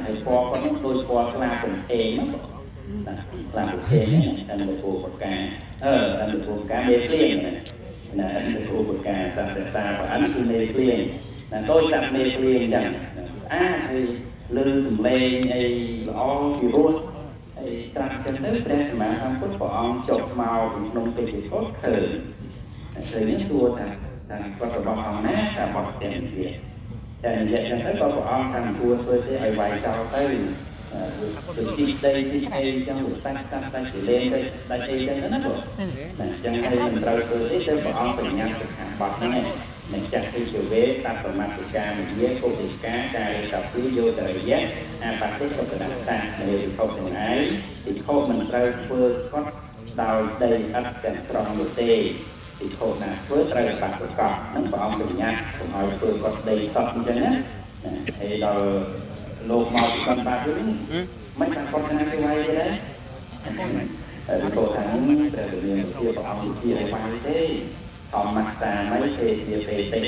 ហើយពណ៌គាត់ហ្នឹងដូចពណ៌ស្លាពំថេងហ្នឹងណាស្លាពំថេងហ្នឹងអនុពូបកាអនុពូបកាមេភ្លៀងណាអនុពូបកាសត្វតាប្រអិនគឺមេភ្លៀងណាដូចតាមេភ្លៀងអញ្ចឹងស្អាតហើយលឺសំឡេងអីល្អពីរោះហើយត្រាប់ចឹងទៅព្រះសម្មាសម្ពុទ្ធព្រះអង្គចុះមកពីក្នុងពេជ្រកុដឃើញឃើញនេះសួរថាថាគាត់របស់អង្គណាថាបោះទាំងជាតែនិយាយចឹងទៅក៏ព្រះអង្គតាមគួរធ្វើទេឲ្យវាយចោលទៅទៅទីដីទីអីចឹងសាច់សាច់សាច់ជាលេងទៅដាច់អីចឹងទៅណាបងណាចឹងហើយមិនត្រូវធ្វើទេទៅព្រះអង្គបញ្ញត្តិសិក្ខាបទហ្នឹងឯងនឹងចាស់គឺវេតប្រមតិកានិយាកុតិកាការិកពីយោតរិយៈអបតិសុកដតានៃវិខុទាំងឯងវិខុមិនត្រូវធ្វើគាត់ដោយដីអត់ទាំងស្រុងនោះទេវិខុណាធ្វើត្រូវបាត់ប្រកបហ្នឹងព្រះអង្គបញ្ញត្តិកុំឲ្យធ្វើគាត់ដីសតអញ្ចឹងណាហើយដល់លោកមកពីគាត់បាត់វិញមិនបានគាត់ណាគេវាយទេណាហើយវិខុថាព្រះវិញ្ញាណជាព្រះអង្គជាឲ្យវាយទេធម្មតាមិនទេជាពេទេ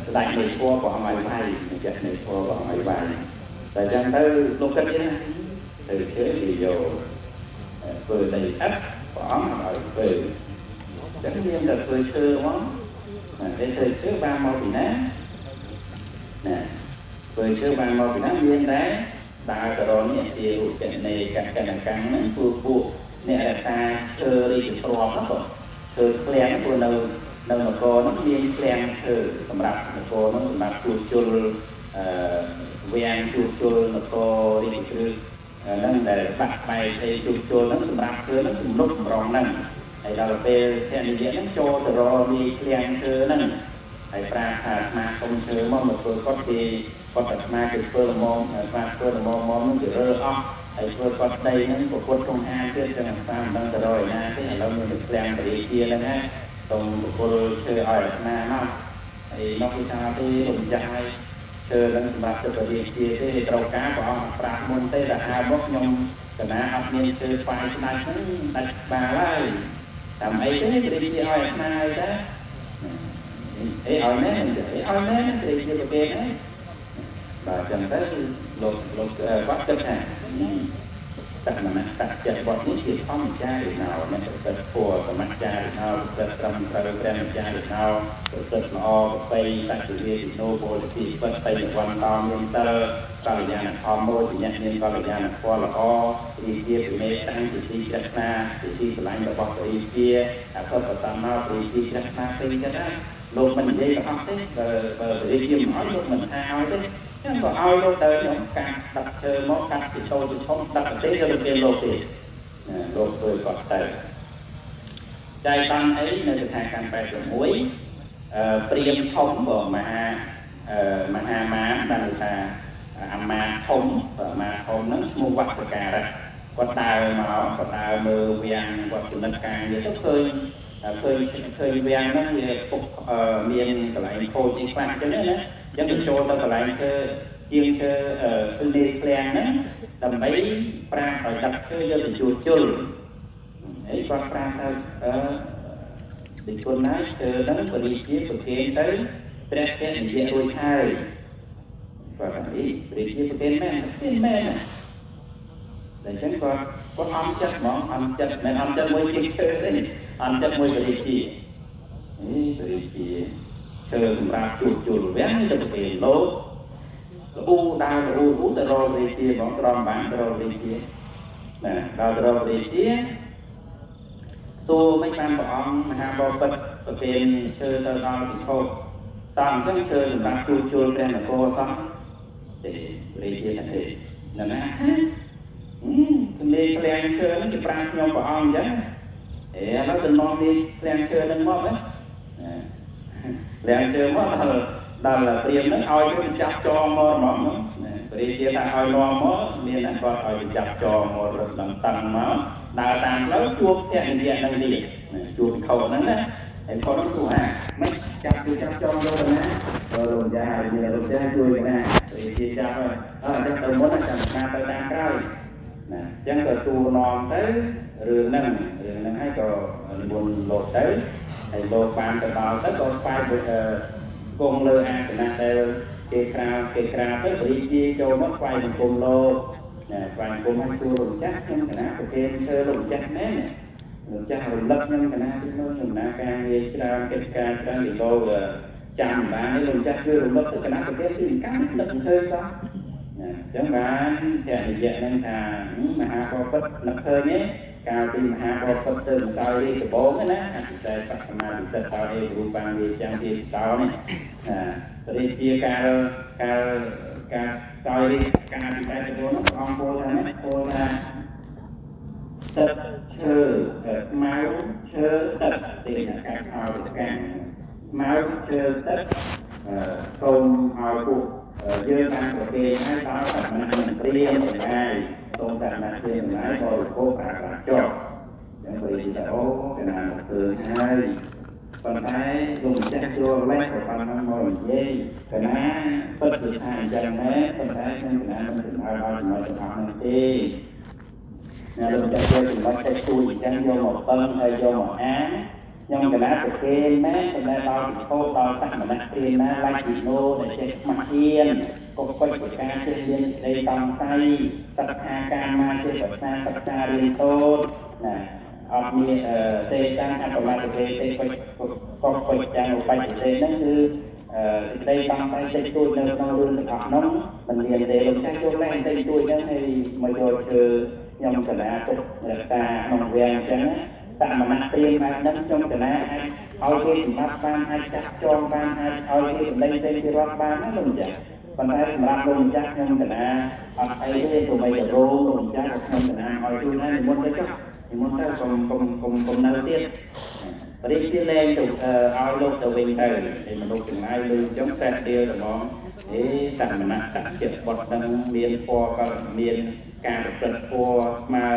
ស្ដេចនៃធម៌ព្រះអង្គឲ្យវាយចិត្តនៃធម៌ព្រះអង្គឲ្យវាយតែចឹងទៅលោកគិតទៀតណាទៅជឿវាយកធ្វើដីអិតព្រះអង្គឲ្យធ្វើចឹងមានតែធ្វើឈើហ្មងណាតែធ្វើឈើបានមកពីណាណាធ្វើឈើបានមកពីណាមានតែដើរទៅរនេះជាឧចនេកកណកម្មហ្នឹងពួកអ្នករក្សាឈើរាជទ្រព្យហ្នឹងក៏ឈើឃ្លាំងព្រោះនៅនគរហ្នឹងមានឃ្លាំងឈើសម្រាប់នគរហ្នឹងសម្រាប់ជួសជុលអឺវាំងជួសជុលនគររាជគ្រឹះហ្នឹងដែលបាក់បែកអីជួសជុលហ្នឹងសម្រាប់ឈើហ្នឹងទំនុកបំរុងហ្នឹងហើយដល់ពេលភរិយាហ្នឹងចូលទៅរកមានឃ្លាំងឈើហ្នឹងហើយប្រាថាអាត្មាសុំឈើមកធ្វើគាត់គេគាត់អាត្មាគេធ្វើល្មមអាត្មាធ្វើល្មមមកហ្នឹងគេរើអស់ហើយធ្វើគាត់ដីហ្នឹងប្រកួតក្នុងហាងទៀតចឹងអាត្មាមិនដឹងទៅរកឯណាទេឥឡូវមានតែឃ្លាំងបរិជាហ្នឹងណាសូមប្រគល់ឈើឲ្យអាត្មាមកហើយមកគេថាទេលោកម្ចាស់ហើយឈើហ្នឹងសម្រាប់ទៅបរិជាទេត្រូវការព្រះអង្គប្រាប់មុនទេតែហើមកខ្ញុំកណាអត់មានឈើស្វាយស្ដាច់ហ្នឹងដាច់ក្បាលហើយតាមអីទេបរិជាឲ្យអាត្មាហើយតាអីឲ្យមែនអីឲ្យមែនបរិជាប្រគេហ្នឹងបាទចឹងទៅលោកគាត់គិតថាតមនតចិត្តបទនេះជាធម្មចារិណោអ្នកប្រព្រឹត្តធម៌សមចារិណោប្រព្រឹត្តត្រឹមត្រូវព្រះចារិណោប្រព្រឹត្តល្អប្រពៃសច្ចវិវិណោពោធិបត្តិបវន្តោមានសិលកល្យាណធម្មោជាអ្នកមានកល្យាណធម៌ល្អរីជាពិមេតាំងជាទីជ្រះថ្លាជាទីស្រឡាញ់របស់ព្រះរាជាអភបតំោព្រះរាជាជ្រះថ្លាពេញចិត្តណាលោកមិននិយាយក៏អស់ទេបើព្រះរាជាមិនឲ្យលោកមិនថាឲ្យទេចឹងក៏ឲ្យលោកទៅខ្ញុំកាត់ដឹកឈើមកកាត់ពីតូចពីធំដឹកប្រទេសទៅគេលោកទេលោកធ្វើគាត់ទៅចៃតន់អីនៅកថាកម្ម86ព្រាមធំបើមហាមានបានថាអាមាធំអាមាធំហ្នឹងឈ្មោះវត្តការៈគាត់ដើរមកគាត់ដើរមើលវាំងគាត់ចំណិតការងារទៅឃើញវាំងហ្នឹងវាពុកមានកន្លែងខូចទីខ្លះអញ្ចឹងណាអញ្ចឹងទៅចូលទៅកន្លែងធ្វើជាងធ្វើគឺនេឃ្លាំងហ្នឹងដើម្បីប្រាប់ឲ្យដឹកឈើយកទៅជួសជុលហើយគាត់ប្រាប់ថាដូចគុណណាឈើហ្នឹងបរិជាប្រគេនទៅព្រះភរិយារួចហើយគាត់ថាអីបរិជាប្រគេនមែនទេមែនតែអញ្ចឹងគាត់អន់ចិត្តហ្មងអន់ចិត្តមិនអន់ចិត្តមួយជាឈើទេអន់ចិត្តមួយបរិជាអីបរិជាឈើសម្រាប់ជួសជុលវាំងទៅប្រគេនលោកអ៊ូដើរអ៊ូអ៊ូទៅរករាជាហ្មងក្រំបានទៅរករាជាណាដល់ទៅរករាជាសួរមិនបានព្រះអង្គមហាបពិត្រប្រគេនឈើទៅដល់ពិភពតាមអញ្ចឹងឈើសម្រាប់ជួសជុលព្រះនគរសោះទេរាជាថាទេណាណាមេឃ្លាំងឈើហ្នឹងគេប្រាខ្ញុំព្រះអង្គអញ្ចឹងអេឥឡូវទៅនាំមេឃ្លាំងឈើហ្នឹងមកណាឃ្លាំងឈើមកដល់ព្រាមហ្នឹងឲ្យគេចាប់ចងមកហ្មងព្រះរាជាថាឲ្យនាំមកមានតែគាត់ឲ្យចាប់ចងមករត់ដល់តឹងមកដើរតាមផ្លូវជួបភរិយានឹងនេះជួបខោហ្នឹងណាហើយខោហ្នឹងទូហាមិនចាប់ជួយចាប់ចងយកទៅណារំចារារំចាជួយណាព្រះរាជាចាប់ហើយអើចាំទៅមុនចាំណាទៅតាមក្រោយណាអញ្ចឹងក៏ទូនាំទៅរឿងហ្នឹងហើយក៏និមន្តលោកទៅហើយលោកបានទៅដល់ទៅក៏ស្វែងគង់លើអាសនៈដែល គេក្រាបគេក្រាបទៅបរិជាចូលមកថ្វាយបង្គំលោកណាថ្វាយបង្គំឲ្យជួលលោកម្ចាស់ខ្ញុំកណាប្រគេនឈើលោកម្ចាស់មែនលោកម្ចាស់រំលឹកខ្ញុំកណាទីនោះខ្ញុំណាការងារច្រើនកិច្ចការច្រើនពីលោកចាំបាននេះលោកម្ចាស់ជួយរំលឹកទៅកណាប្រគេនគឺកម្មនឹកឃើញសោះណាអញ្ចឹងបានភរិយៈហ្នឹងថាមហាបពិតនឹកឃើញទេកាលពីមហាបពិតទៅដោយរាជដំបូងណាអតិសេបសមាទិតោអេរូបាំងវាចាំទីតោនេះណារាជាកាលកាលកាលដោយរាជការពិសេសទៅនោះព្រះអង្គពោលថានេះពោលថាទឹកឈើខ្មៅឈើទឹកទីណាកាខោទៅកាំងខ្មៅឈើទឹកសូមឲ្យពួកយើងបានប្រគេនឲ្យដល់សមណមន្ត្រីទាំងឡាយសូមតែណាជាម្លាយបរិភោគប្រើប្រាស់ចុះអញ្ចឹងព្រះរាជាអូកណាមកឃើញហើយប៉ុន្តែលោកម្ចាស់ជួលលេះក៏បានមកនិយាយកណាពិតជាថាអញ្ចឹងមែនប៉ុន្តែខ្ញុំកណាមិនសម្រាប់ឲ្យចំណុចទាំងអស់នោះទេណាលោកម្ចាស់ជួយចំណុចតិចតួចអញ្ចឹងយកមកពឹងហើយយកមកអានខ្ញុំកណាប្រគេនមែនប៉ុន្តែដល់ពិភពដល់សមណៈព្រាមណាឡាច់វិណោដែលចេះខ្មាស់ហ៊ានកុកុចប្រការចេះមានសេចក្តីតង្ស័យសត្ថាកាមាចេះប្រាថ្នាសិក្សារៀនសូត្រណាអត់មានទេតាំងអបមតិទេទេកុចកុកុចចាំឧបច្ចទេហ្នឹងគឺសេចក្តីតង្ស័យតិចតួចនៅក្នុងរឿងទាំងអស់នោះមិនមានទេលោកចាស់ចូលឡើងតិចតួចហ្នឹងហើយមកយកឈើខ្ញុំកណាទុករក្សាក្នុងវាំងអញ្ចឹងសមណៈព្រាមបែបហ្នឹងខ្ញុំកណាអាចឲ្យគេសម្រាប់បានអាចចាប់ចងបានអាចឲ្យគេសម្លេងផ្សេងពីរដ្ឋបានណាលោកម្ចាស់ប៉ុន្តែសម្រាប់លោកម្ចាស់ខ្ញុំកណាអត់អីទេទោះបីតែរោងលោកម្ចាស់ក៏ខ្ញុំកណាឲ្យជួយដែរនិមន្តទៅចុះនិមន្តទៅកុំកុំកុំកុំនៅទៀតព្រះរាជាលែងទៅឲ្យលោកទៅវិញទៅហើយមនុស្សទាំងឡាយឮអញ្ចឹងតែដៀលត្មងអេសមណៈតចិត្តបុត្រនឹងមានពណ៌ក៏មានការប្រព្រឹត្តធម៌ស្មើ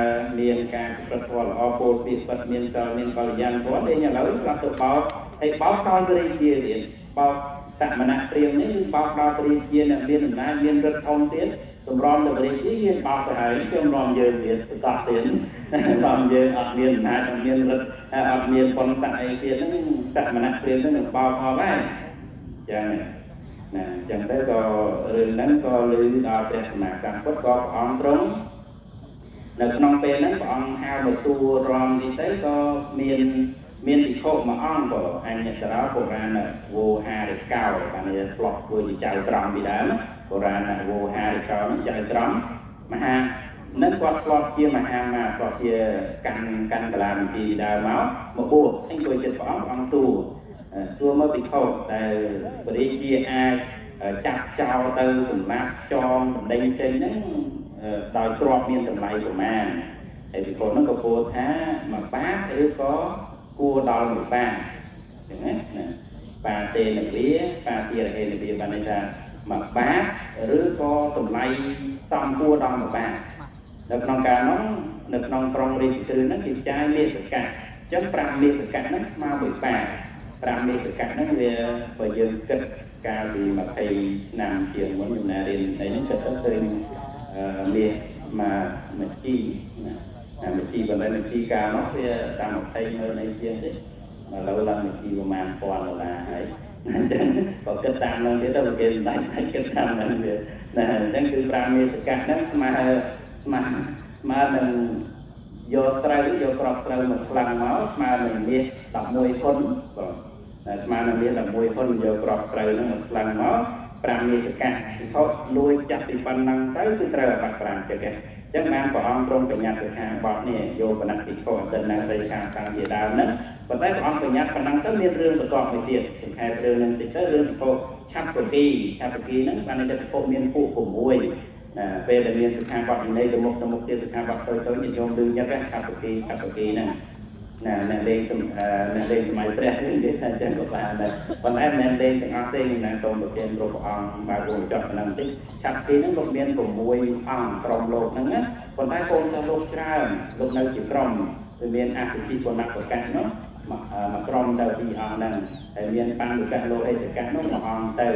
មានការប្រព្រឹត្តធម៌ល្អពោលពាក្យពិតមានសិលមានកល្យាណធម៌ទេឥឡូវស្រាប់ទៅបោកហើយបោកដល់ព្រះរាជាទៀតបោកសមណៈព្រាមនេះគឺបោកដល់ព្រះរាជាអ្នកមានអំណាចមានឫទ្ធិធំទៀតសម្រំទៅព្រះរាជាយើងបោកទៅហើយសម្រំយើងទៀតប្រកបទៀតសម្រំយើងអត់មានអំណាចអត់មានឫទ្ធិអត់មានប៉ុនស័កអីទៀតហ្នឹងសមណៈព្រាមហ្នឹងនឹងបោកអស់ហើយចឹងណាអញ្ចឹងទៅក៏រឿងហ្នឹងក៏ឮដល់ព្រះសម្មាសម្ពុទ្ធក៏ព្រះអង្គទ្រង់នៅក្នុងពេលហ្នឹងព្រះអង្គហៅមកសួររំនេះទៅក៏មានភិក្ខុមួយអង្គក៏អញ្ញតរោបុរាណវោហារិកោបាននេះធ្លាប់ធ្វើជាចៅក្រមពីដើមបុរាណវោហារិកោហ្នឹងចៅក្រមមហានឹងគាត់ធ្លាប់ជាមហាមាធ្លាប់ជាកាន់កាលាមន្ទីរដើមមកបួសអង្គុយចិត្តព្រះអង្គអង្គសួរសួរមកភិក្ខុដែលព្រះរាជាអាចចាប់ចោលទៅសម្រាប់ចងបណ្ដេញចេញហ្នឹងដោយទ្រព្យមានតម្លៃប្រមាណហើយភិក្ខុហ្នឹងក៏ពោលថាមួយបាតឬក៏គួរដល់មួយបាតអញ្ចឹងណាបាទេនវាបាទារហេនវាបានន័យថាមួយបាតឬក៏តម្លៃសមគួរដល់មួយបាតនៅក្នុងកាលនោះនៅក្នុងក្រុងរាជគ្រឹះហ្នឹងគេចាយមាសកាសអញ្ចឹង5មាសកាសហ្នឹងស្មើមួយបាត5មាសកាសហ្នឹងវាបើយើងគិតកាលពី20ឆ្នាំជាងមុនខ្ញុំណារៀនអីហ្នឹងគិតទៅឃើញមាសមួយជីណាមួយជីប៉ុន្តែមួយជីកាលនោះវាតាម20ម៉ឺនអីជាងទេឥឡូវឡើងមួយជីប្រហែល1000ដុល្លារហើយអញ្ចឹងក៏គិតតាមនោះទៀតទៅគេមិនដាច់គិតតាមហ្នឹងវាណាអញ្ចឹងគឺ5មាសកាសហ្នឹងស្មើស្មើស្មើនឹងយកស្រូវយកក្របស្រូវមកខ្លាំងមកស្មើនឹងមាស11ហ៊ុនបាទស្មើនឹងមាស11ហ៊ុនយកក្របស្រូវហ្នឹងមកខ្លាំងមក5មាសកាសពិភពលួចចាប់ពីប៉ុណ្ណឹងទៅគឺត្រូវអាបត្តិ5ចិត្តទេអញ្ចឹងបានព្រះអង្គទ្រង់បញ្ញត្តិសិក្ខាបទនេះយោបនភិក្ខុអតិនសិក្ខាតាំងជាដើមហ្នឹងប៉ុន្តែព្រះអង្គបញ្ញត្តិប៉ុណ្ណឹងទៅមានរឿងប្រកបមួយទៀតសង្ខេបរឿងហ្នឹងតិចទៅរឿងភិក្ខុឆាប់កីឆាប់កីហ្នឹងបានន័យថាភិក្ខុមានពួក6ណាពេលដែលមានសិក្ខាបទនៃទៅមុខទៅមុខទៀតសិក្ខាបទតូចៗនិយមឮញឹកឆាប់កីឆាប់កីហ្នឹងណាអ្នកលេងអ្នកលេងសម័យព្រះនេះនិយាយថាអញ្ចឹងក៏បានដែរប៉ុន្តែមិនមែនលេងទាំងអស់ទេណាសូមប្រទានគ្រប់ព្រះអង្គបើគង់ចប់ប៉ុណ្ណឹងតិចឆាប់ទីហ្នឹងលោកមាន6អង្គក្រុមលោកហ្នឹងណាប៉ុន្តែកូនចៅលោកច្រើនលោកនៅជាក្រុមវាមានអសិទ្ធិបុណ្យប្រកាសនោះមួយក្រុមទៅពីរអង្គហ្នឹងហើយមានបញ្ញកៈលោកអេតកៈនោះមួយអង្គទៅ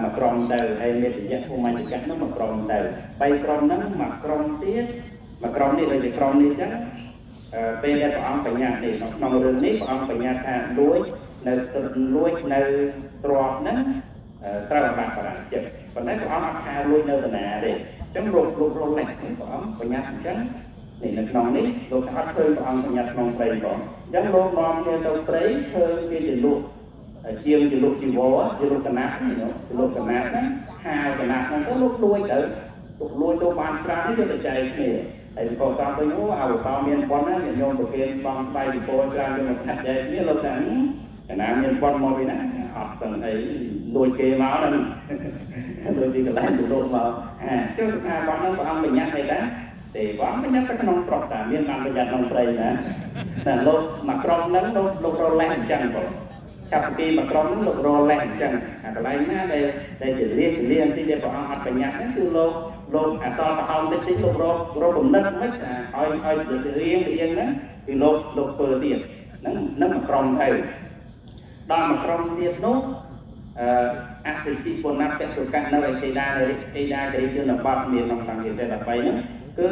មួយក្រុមទៅហើយមានរយៈភូមិច្ចកៈនោះមួយក្រុមទៅបីក្រុមហ្នឹងមួយក្រុមទៀតមួយក្រុមនេះដូចជាក្រុមនេះអញ្ចឹងពេលដែលព្រះអង្គបញ្ញត្តិនេះក្នុងរឿងនេះព្រះអង្គបញ្ញត្តិថាលួចនៅលួចនៅទ្រព្យហ្នឹង ត្រូវអាបត្តិបរាជិកប៉ុន្តែព្រះអង្គអត់ថាលួចនៅតាណាទេអញ្ចឹងលោកលោករលេះព្រះអង្គបញ្ញត្តិអញ្ចឹងនេះនៅក្នុងនេះលោកអត់ឃើញព្រះអង្គបញ្ញត្តិក្នុងព្រៃផងអញ្ចឹងលោកនាំគ្នាទៅព្រៃឃើញគេជាលក់ជាងជាលក់ជីវរជាលក់កណាត់នេះជាលក់កណាត់ណាហាលកណាត់ហ្នឹងទៅលោកលួចទៅលោកលួចទៅបានច្រើននេះយកទៅចែកគ្នាហើយក៏តាមទៅអូអវតោមានប៉ុនណាញាតិញោមប្រគេនបងស្បៃពីពោច្រើនយកមកខាត់ចែកគ្នាលោកថាកណាមានប៉ុនមកពីណាអត់ស្ឹងអីលួចគេមកហ្នឹងលួចពីកន្លែងទៅលោកមកអាចុះថាបទហ្នឹងព្រះអង្គបញ្ញត្តិអីដែរទេព្រះអង្គបញ្ញត្តិទៅក្នុងស្រុកតាមានបានបញ្ញត្តិក្នុងព្រៃណាតែលោកមកក្រុមហ្នឹងលោករលេះអញ្ចឹងបងចាប់ពីមកក្រុមហ្នឹងលោករលេះអញ្ចឹងអាកន្លែងណាដែលដែលជាលាជាលាបន្តិចដែលព្រះអង្គអត់បញ្ញត្តិហ្នឹងគឺលោកលោកអសល់ប្រហោងតិចតិចលោករករកគំនិតមិនឲ្យឲ្យរៀងរៀងហ្នឹងគឺលោកលោកធ្វើទៀតហ្នឹងហ្នឹងមកក្រុមទៅដល់មកក្រុមទៀតនោះអឺអសិទ្ធិពុណពសុកៈនៅឯកេដានៅកេដាគិរីជនបទមានក្នុងតាំងពី13ហ្នឹងគឺ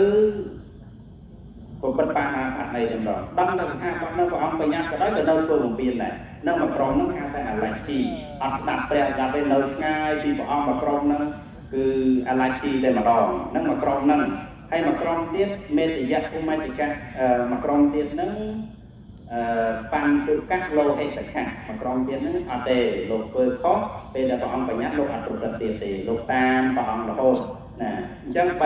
ប្រព្រឹត្តបាណាអត់នៃទាំងដល់ដឹងនៅថាបទនៅព្រះអង្គបញ្ញត្តិក៏ដោយក៏នៅធ្វើបំពេញដែរនៅមួយក្រុមហ្នឹងហៅថាអលជីអត់ស្ដាប់ព្រះស្ដាប់ទេនៅឆ្ងាយពីព្រះអង្គមួយក្រុមហ្នឹងគឺអលជីតែម្ដងហ្នឹងមួយក្រុមហ្នឹងហើយមួយក្រុមទៀតមេតយៈឧមតិកៈមួយក្រុមទៀតហ្នឹងអឺបញ្ទុកៈលោហិតកៈមួយក្រុមទៀតហ្នឹងអត់ទេលោកធ្វើខុសពេលដែលព្រះអង្គបញ្ញត្តិលោកអត់ប្រព្រឹត្តទៀតទេលោកតាមព្រះអង្គរហូតណាអញ្ចឹង3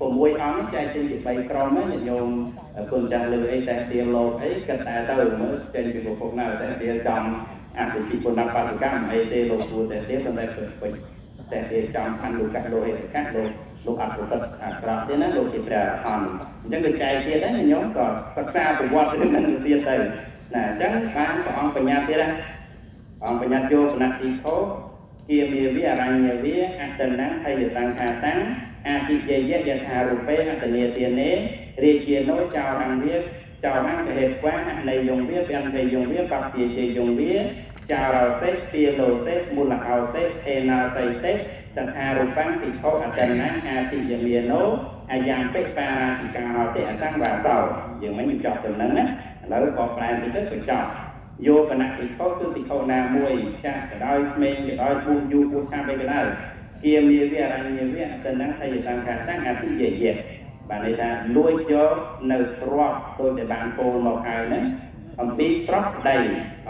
6អង្គនេះចែកចេញជា3ក្រុមហ្នឹងញាតិញោមគុណចាស់លើអីតែទាលោកអីគិតតែទៅមើលចេញពីប្រភពណាតែទាចំអតិភិពុណបត្តិកម្មអីទេលោកគួរតែទាប៉ុន្តែពេញតែទាចំផាន់លោកលោហិតកៈលោកលោកអត់ប្រព្រឹត្តអាក្រក់ទេណាលោកជាព្រះអរហន្តអញ្ចឹងគឺចែកទៀតដែរញាតិញោមក៏សិក្សាប្រវត្តិរឿងហ្នឹងទៀតទៅណាអញ្ចឹងបានព្រះអង្គបញ្ញត្តិទៀតណាអង្គបញ្ញត្តិយោបនតិខោគាមេវិអរញ្ញវិអតនំហយតង្ខាតាំងអាទិយយៈយថារូបេអតនេទានេរាជានោចោរង្វាចោរង្កហេត្វាអនយងវាពន្តយងវាបព្យាជយងវាចោរោសេពាលោសេមូលអោសេអេណាសៃសេតថារូបាំងតិខោអតនំអាទិយមេនោអាយ៉ាងបិបារាសិកាហោតិអសង្វាសោយើងមិនចប់ទៅនឹងណាឥឡូវក៏ប្រែតិចទៅក៏ចប់យោបនតិខោគឺតិខោណាមួយចាស់ក៏ដោយក្មេងក៏ដោយពូយូពូឆាប់អីក៏ដោយគាមេវិអរញ្ញវិអតនំហយតង្ខាតាំងអតិយយៈបានន័យថាលួចយកនៅទ្រព្យដូចតែបានពោលមកហើយហ្នឹងអំពីស្រុកក្តី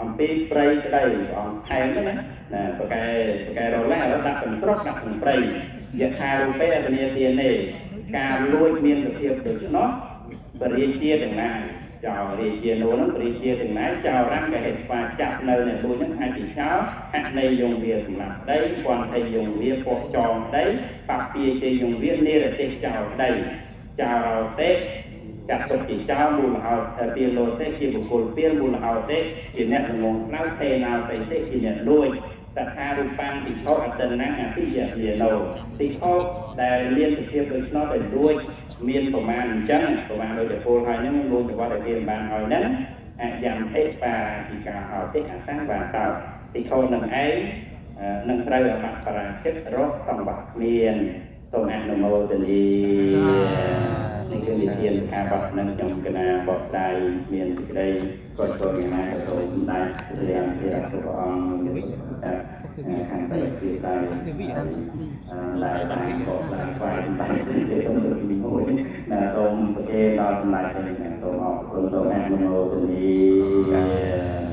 អំពីព្រៃក្តីព្រះអង្គថែមណាណាប្រកែប្រកែរលេះឥឡូវដាក់ទាំងស្រុកដាក់ទាំងព្រៃយថារូបេអតនេទានេការលួចមានសភាពដូច្នោះបរិជាទាំងណាចោរាជានោះហ្នឹងបរិជាទាំងណាចោរំកហេតុស្វាចាប់នៅអ្នកលួចហ្នឹងអាចពីចោហនៃយងវាសម្រាប់ដីពន្ធយងវាពកចងដីបព្វាជយងវានិរទេសចោលដីចោរោទេចាត់ទុកជាចោលមូលហោទាលោទេជាបុគ្គលពៀលមូលហោទេជាអ្នកល្ងងខ្លៅទេណោទេជាអ្នកលួចតថារូបាំងតិខោអតិនំអតិយមេណោតិខោដែលមានសភាពដូច្នោះដែលលួចមានប្រមាណអញ្ចឹងប្រមាណដូចតែពលហើយហ្នឹងលួចរបស់ដែលគេបានហើយហ្នឹងអយមហិបារាជិកាហោតិអសង្វាសោតិខោនឹងឯងនឹងត្រូវអបបរាជិករកសម្បត្តិមានសូមអនុមោទនានេះគឺនិទានការបទនឹងខ្ញុំកណាបកស្រាយមានសេចក្តីក៏ចូលយ៉ាងណាក៏សូមដែររៀនពីព្រះអង្គខាងតែពីតែឡាយបានបកស្រាយស្វែងបានទេសូមពីមួយណាសូមប្រគេនដល់សម្ដេចព្រះសូមអរគុណសូមអនុមោទនា